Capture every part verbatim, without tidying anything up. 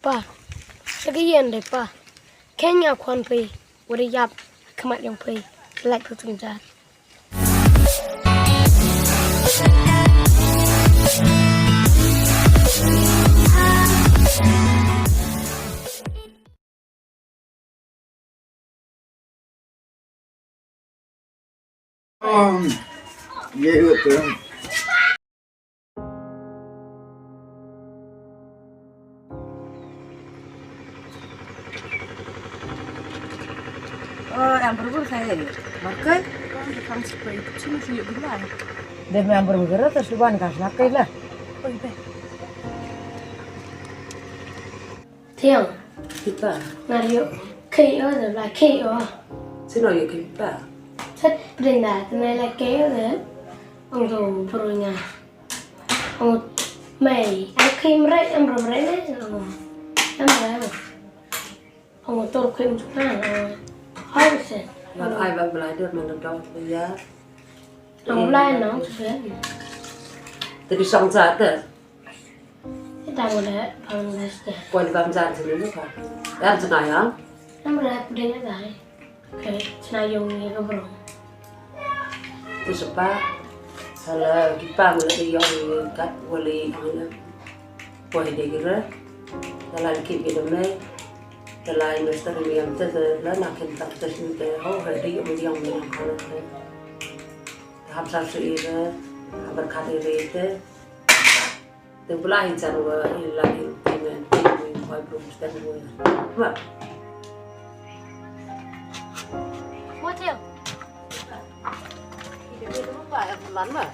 Pa, sha ka ïing de pa. Kane nga khwan phi, wat ïap ha khmat jong phi. Lait phi tynjar. Um, yeah, look, um, Oh, em berbur saya. Markai? Kan sepai itu sini sih gulai. Dia memang berbur terus di mana kan markai lah. Oh, iya. Tiang. Kita. Nga ïoh khie ïoh da la khie ïoh. Sino ïoh khie pa? Sat prinda te me la khie ïoh da. Ong to pru nga. Ong mei. Ang khie mrei am ro mrei ne. Ong am mrei. Ong to khie mrei. Ong. Hai se. Ngan ai ba belai de man da dong ya. Ong lai nong se. Te di song sa te. Ita ngule pang leste. Pon kam jan sini lu ka. Yan sina yang. Namra puding dai. Ke sina yung ni ka bro. Tu sepa. Sala kipa ngule yong kat wali ngule. Poi de gira. Dalan ki bi deme. Dalan mester ni am te la na kin tak tes ni te ho he de yung yang ni ka. Ham sa su ira. Habar kat ira te. Te bla hi jan wa hi la hi ti men ti wi khoi brum sten wi. Ma. Mo tiang. Ide ide mo pa ya man ma.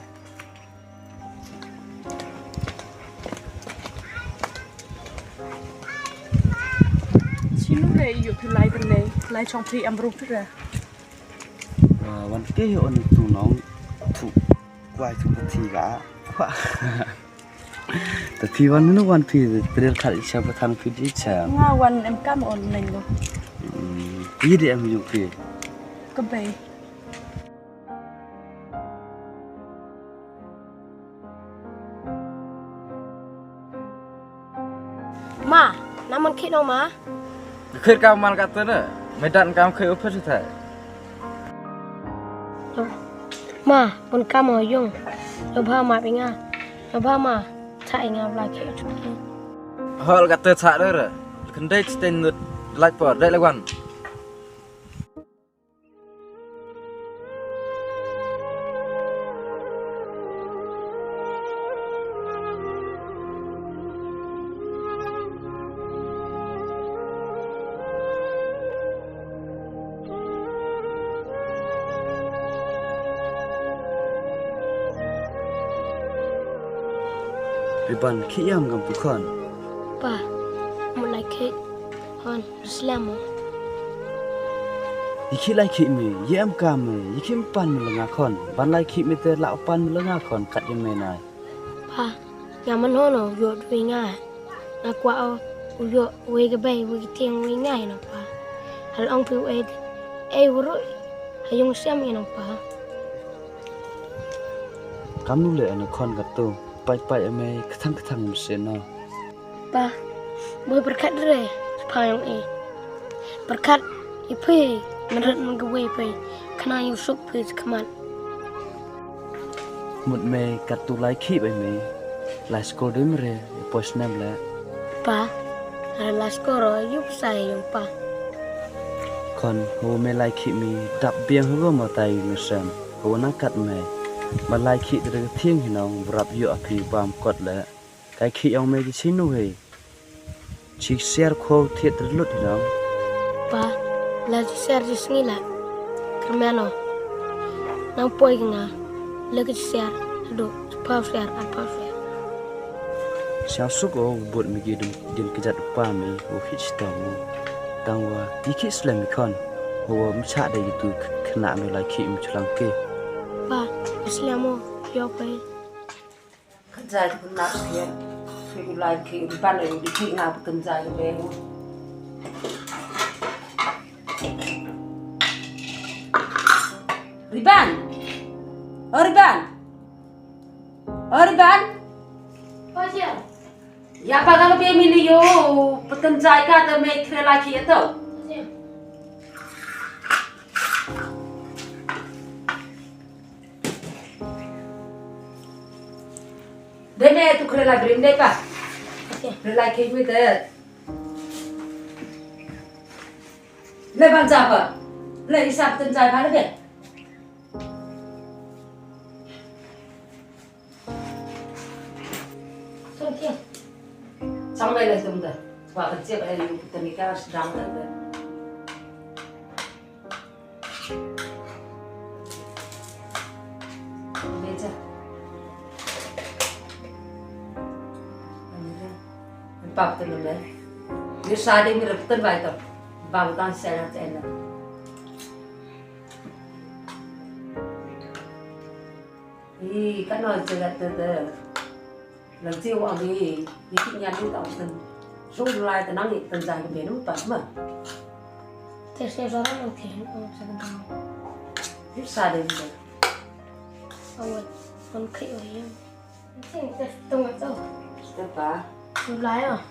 Sino le yu phi lai kan le lai chong phi am brum phi ra. Wa wan ke hi on tu nong tu kwai tu ka thi ga. Kwa. Ta phi wan nu wan phi tril khat isha ba than phi di cha. Nga wan em kam on neng lo. Hmm, yi de em yu phi. Ka bei. Ma, na man khit no ma? Khit ka man ka tu na. Me dan kam khit u phit thai. Ma, bun kam o yung. Lo ba ma pinga. Lo ba ma. Cha inga bla khit u. Hol ka tu cha de re. Kendai chiten nut lait por dai lawan. Riban, khie ïam ngam pu khon. Pa, mut lai khie hon. Slem mo. Ïa ki lai khie me, ïa em ka me, ïa ki em pan me la nga khon. Ban lai khie me te la u pan me la nga khon kat ïa me nai. Pa, nga man hono ïoh dui nga. Nga kwah o u ïoh wei ka bei wei ka tieng wei nga ïa nong pa. Hal ong phi wei ei wei ruh ha yung siam ïa nong pa. Kam nu le ana khon ka tu pai pai ame kthang kthang mesen no. Pa, boi pyrkhat re, pa yong e. Pyrkhat i phi, mynrat man ka wei phi, khana yu suk phi khmat. Mut me kat tu lai khih bai me, lai skul dim re, i pos nem le. Pa, lai skul ro, yu psa yong pa. Khon, ho me lai khih me, dap biang ho ma tai me sem, ho na kat me. Ma lai khih tre thieng hinong, brap yu api bam kot le. Kai khih ong me ki chinu hei. Chi siar khou thiet lut hi nong. Pa, la chi siar chi sngi la. Kyrmen o. Nang poi ki nga. Le ki chi siar. Adu, chi pau siar, ar pau siar. Siar suk o, bud mi ki dum, din kejat pa mi, o khit chi tau mi. Tang wa, yi khit slem mi khon. Ho wa mcha da yi tu k-, kena mi lai khit mi chulang ke. Pa, slem o, yo pai. Ka jai ka nak phi, phi u lai ki ban u di ki nga ba kan jai be. Riban. O Riban. O Riban. Ïa pa ka be mini yo. Tynjai ka te me khreh lai khie to. Dei me tu khreh lai brim dei pa. Khreh lai khie me te. Le ban ja pa. Le isap tynjai pa le be. Song tiang. Chang bai lai tum da. Wa kan chiak ai lu tani ka sdang da. Beja. Pap tu le. Ni sa de mi rep ten bai to. Bang tang sa na ten. Ih, kan ol jelat te te. Lang ti wa ngi, ni ki nyan ni tang ten. Sung lai te nang ni ten jai ke benu pa ma. Te se zara lo ke, oh, se benu. Ni sa de ni. Awat, kon kai o yem. Sing te tung to. Te pa. Sung lai ah.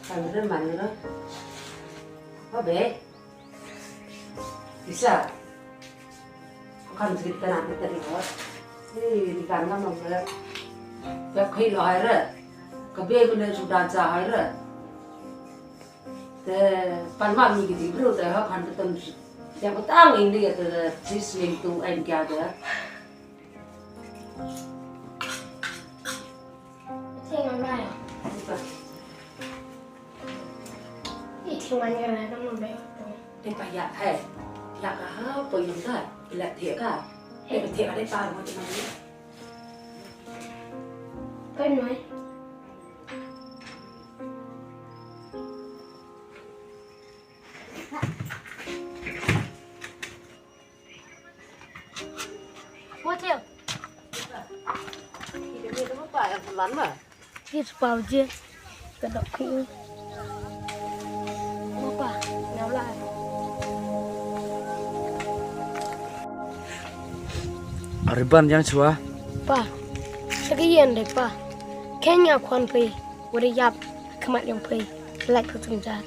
Kan re man re. Ba be. Isa. Kan sik tana kita di hot. Ni di kan ngam ngam le. Ka khai lo hai re. Ka be ko le sudan sa hai re. Te pan ma mi ki di bro te ha kan te tem. Ya ko tang ing di te te sling tu en kya te. Thing ngai. Ih, thing man ngai da mo be. Te pa ya hai. Ya ka ha po yung da. Ila te ka. Te te ka de pa mo te man. Pai noi. Mo te. Ki de mo pa ya man ma. Ki spau je. Ka dok ki. Mo pa, ngam lai. Ariban yang chua. Pa. Sagi yen de pa. Kenya kwan pe. Wada yap. Kamat yang pe. Like ko tung jat.